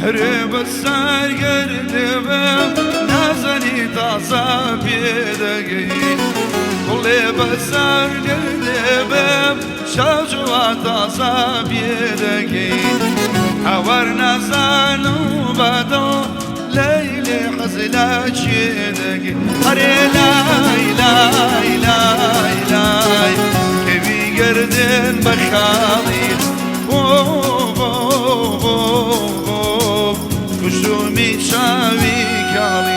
هەرێ بەسەر گەردێبم نازەنی تازە پێدەگەی گوڵێ بەسەر گەردێبم چاوجوان تازە پێدەگەی هاوار نازانم بەدڵ لەیلێ حەز لە کێ دەگەی ئەرێ لای لای لای لای کەوی گەردن بە خاڵی بۆ بۆ بۆ بۆ کوشتومی چاوی کاڵی.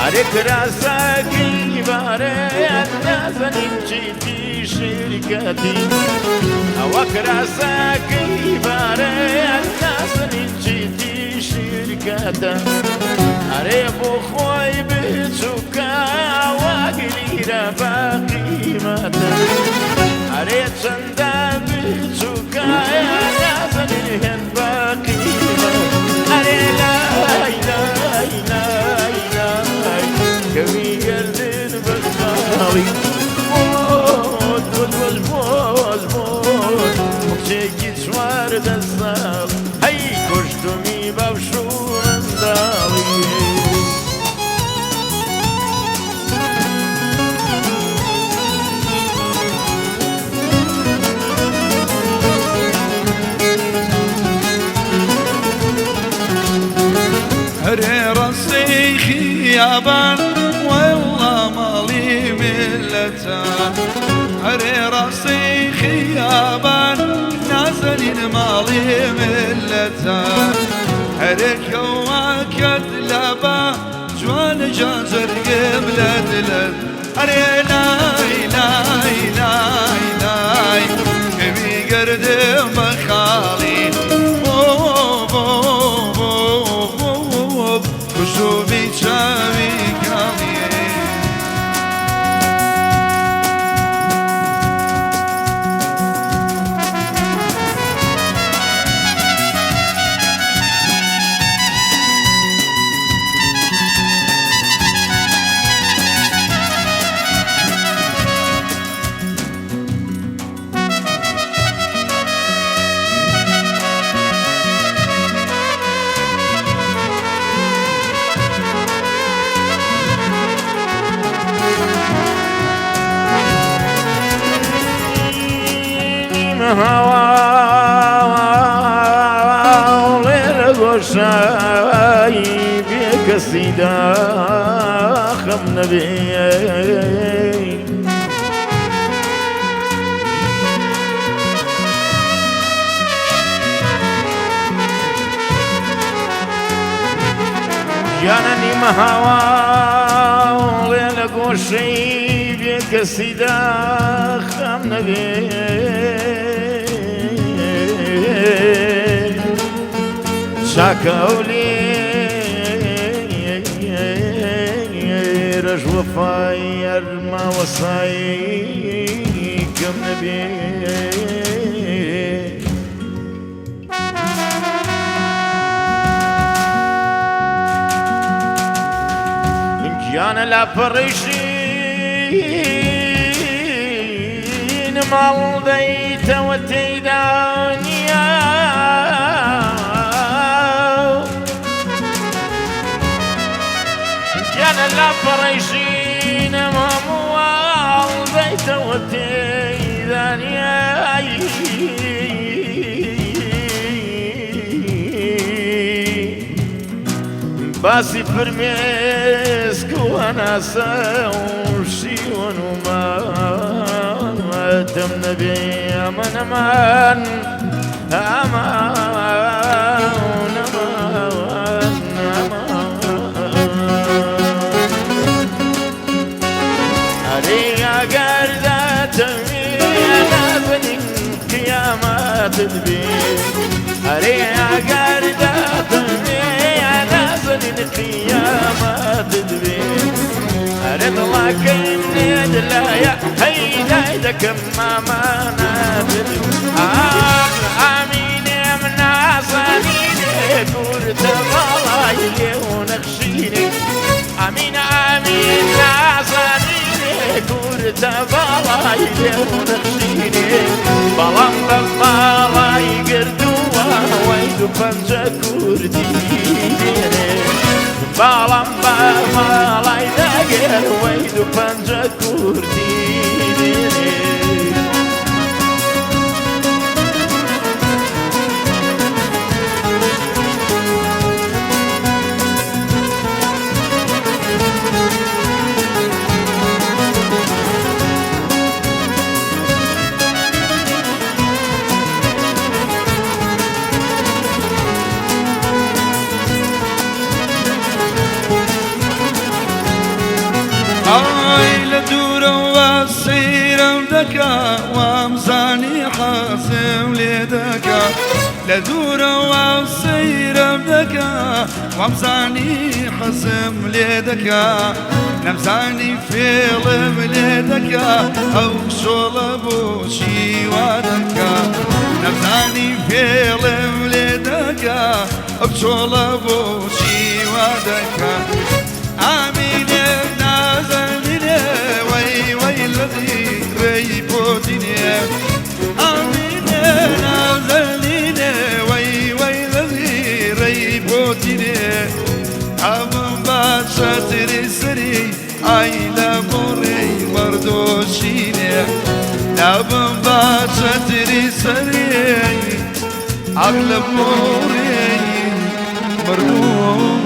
ئەرێ کراسەکەی بارێ نازەنین چیتی شیرکەتی ئەوە کراسەکەی بارێ نازەنین چیتی شیرکەتە ئەرێ بۆ خۆی بچووکە واگلیرە بە قیمەتە ئەرێ چەندە بچووکە نازەنین هێن بە قیمەت ئەرێ لای لای لای لای کەوی گەردن بە خاڵی بۆت بۆت بۆت بۆت بۆت مقچێکی چوار دەساڵ هەی کوشتمی باوشوو منداڵی. هەرێ ڕەسەی خیابان والله ماڵی میللەتە هەرێ ڕەسەی خیابان نازەنین ماڵی میللەتە هەرێ کەواکەت لەبا جوانە جان جەرگم لە دلت ئەرێ لای لای لای لای کەوی گەردم بە خاڵی بۆ بۆ بۆ بۆ کوشتومی چاوی کاڵی. هەواڵێرە گۆشای بێکەسی داخم نەبێ گیانە نیمە هاواڵێ لە گۆشەی بێکەسی داخم نەبێ چاکە ئەو لێرەش وەفای ئەرما وەسای کەم نەبێ. گیانە لا پەڕیشین ماڵ دەیتەوە تێیدا نییە. گیانە لا پەڕیشین هەموو دەیتەوە تێیدا نییە. باسی فرمێسک و هەناسە و شیوەن و ماتەم نەبێ ئەمە نەمان ئەمان ئەمان ئەمان. ئەرێ ئەگەر داتەوێ نازەنین قیامەتت بێ ئەرێ ئەگەر داتەوێ نازەنین قیامەتت مامەکەی منێ لایە هەی دای دەکەم ماماناتت ئاخ ئامینێ من نازانینێ کورتە باڵای لێو نەخشینێ ئامین ئامین نازانینێ کورتە باڵای لێو نەخشینێ بەڵام بە ماڵای گردووە وەی دوو پەنجە کوردی دێنێ بەڵام بە ماڵای دەگێر وەی دوو پەنجە کوردی دێنێ. ئای لە دوورەوە سەیرم دەکا وامزانی حەزم لێ دەکا لە دوورەوە سەیرم دەکا وامزانی حەزم لێ دەکا نەمزانی فێڵم لێ دەکا ئەو شۆڵە بۆچی وا دەکا نەمزانی فێڵم لێ دەکا ئەو چۆڵە بۆچی وا دەکا ئامینێ نازەنینێ وەی وەی لە ڕێی بۆدینێ ئامینێ نازەنینێ وەی وەی لە ڕێی بۆدینێ ئەمم بە چەتری سەری ئای لە بۆڕێی مەردۆشینێ نابم بە چەتری سەری ئاک لە بۆڕێی مەردۆشینێ.